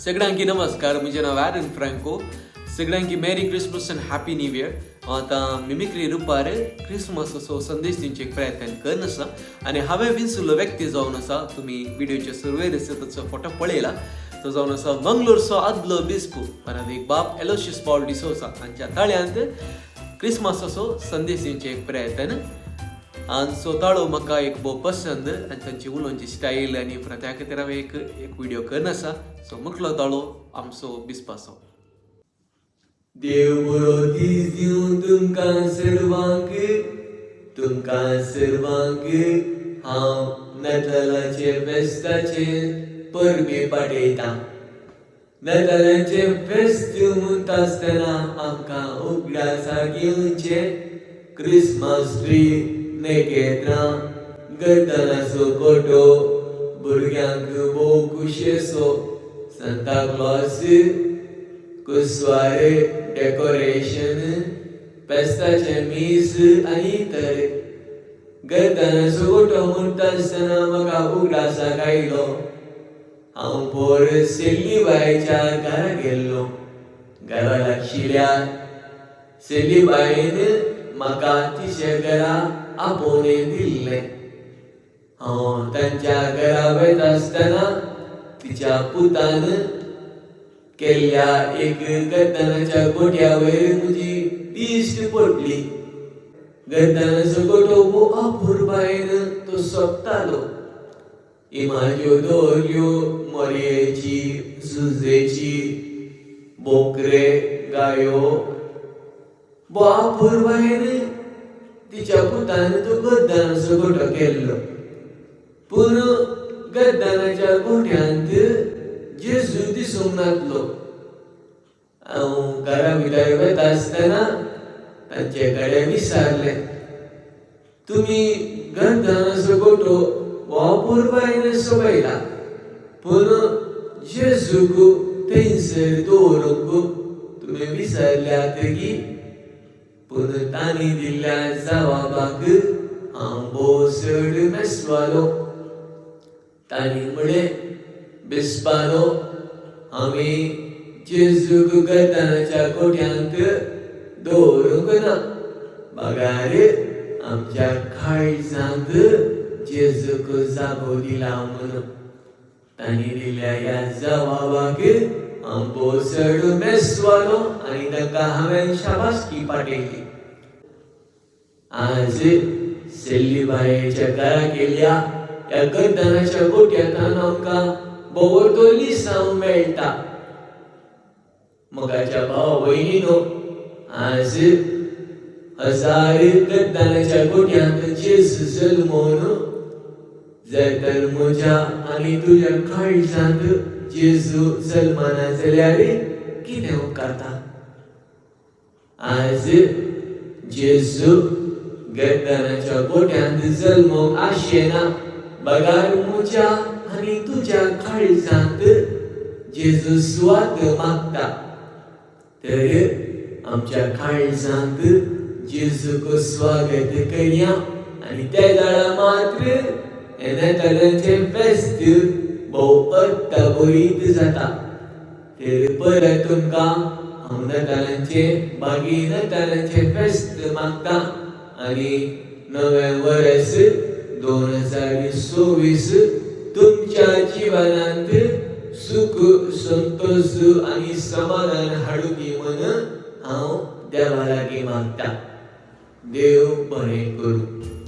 सगळ्यांकी नमस्कार. म्हजें नांव Aaron Franco. सगळ्यांकी Merry Christmas and Happy New Year. हांव आतां मिमिक्री रुपार क्रिसमसाचो संदेश दिवचे एक प्रयत्न करन आसा आनी हांवें विंचुल्लो व्यक्ती जावन आसा, तुमी व्हिडियोच्या सुरवेर आसा ताचो फोटो पळयला, तो जावन आसा मंगलोरचो आदलो बिस्पू परत एक बाब एलोशियस पॉल डिसोसा. हांच्या ताळ्यांत क्रिसमसाचो संदेश दिवचे एक प्रयत्न. हांचो ताळो म्हाका एक भोव पसंद आनी तांची उलोवची स्टायल आनी त्या खातीर हांवें एक एक व्हिडियो करन आसा. सो मुखलो ताळो आमचो बिस्पाचो. देव बरो दीस दिवं तुमकां सर्वांक. तुमकां सर्वांक हांव नातालाचे फेस्ताचे परबी पाठयतां. नातालाचे फेस्त म्हणटा आसतना आमकां उगडासाक येवचे क्रिसमस ट्री, नखेत्रां, गर्दनाचो गोटो, भुरग्यांक भोव खुशेचो सांता क्लॉस, कुसवार, डेकोरेशन, फेस्ताचें मीस आनी तर गर्दनाचो गोटो म्हणटा आसतना म्हाका उगडासाक आयलो, हांव पोर सेल्लीबायच्या घरा गेल्लो. घरा लागशिल्ल्या सेल्लीबायन म्हाका तिच्या घरा आपोवणें दिल्लें. हांव तांच्या घरा वयता आसतना तिच्या पुतान केल्ल्या एक गर्दनाच्या गोट्या वयर म्हजी दिश्ट पडली. गर्दनाचो गोटो भोव अपुरबायेन तो सोदतालो. इमाज्यो दवरल्यो मोरयेची, जुजेची, बोकरे, गायो. भोव अपुरबायेन तिच्या पुतान तो गर्दनाचो गोटो केल्लो. पूण गर्दनाच्या गोट्यांत जेजू दिसूंक नासलो. हांव घरा भितर वता आसतना तांचे कडेन विचारलें, तुमी गर्दनाचो गोटो भोव अपुरबायेन सोबयला, पूण जेजूक थंयसर दवरूंक तुमी विसरल्यात की? पूण तांणी दिल्ल्या जवाबाक हांव भोव चड मेस्वालो. तांणी म्हळें, बिस्पानो, आमी जेजूक गर्दनाच्या गोट्यांत दवरूंक ना, बगार आमच्या काळजांत जेजूक जागो दिला म्हणून. तांणी दिल्ल्या ह्या जवाबाक हांव भोव चड मेस्वालो आनी तांकां हांवें शाबासकी पाठयली. आज सेल्लीबायेच्या घरा केल्ल्या ह्या गर्दनाच्या गोट्यांत आमकां भोव लिसांव मेळटा. मोगाच्या भाव भयणीनो, आज हजार गर्दनाच्या गोट्यांत जेजू जल्मोन जर तर म्हज्या आनी तुज्या काळजांत जेजू जल्मना जाल्यार कितें उपकारता? आज जेजू गर्दनाच्या गोट्यांत जल्मोंक आशेना, बगार म्हज्या आनी तुज्या काळजांत जेजू सुवात मागता. तर आमच्या काळजांत जेजूक स्वागत करया आनी त्या वेळा मात्र हे नातालांचें फेस्त भोव अर्थभरीत जाता. तर परत तुमकां हांव नातालांचें बागी नातालांचें फेस्त मागता आनी नवें वर्स 2026 तुमच्या जिवनांत सुख, संतोष आनी समाधान हाडूं दी म्हण हांव देवा लागीं मागता. देव बरें करूं.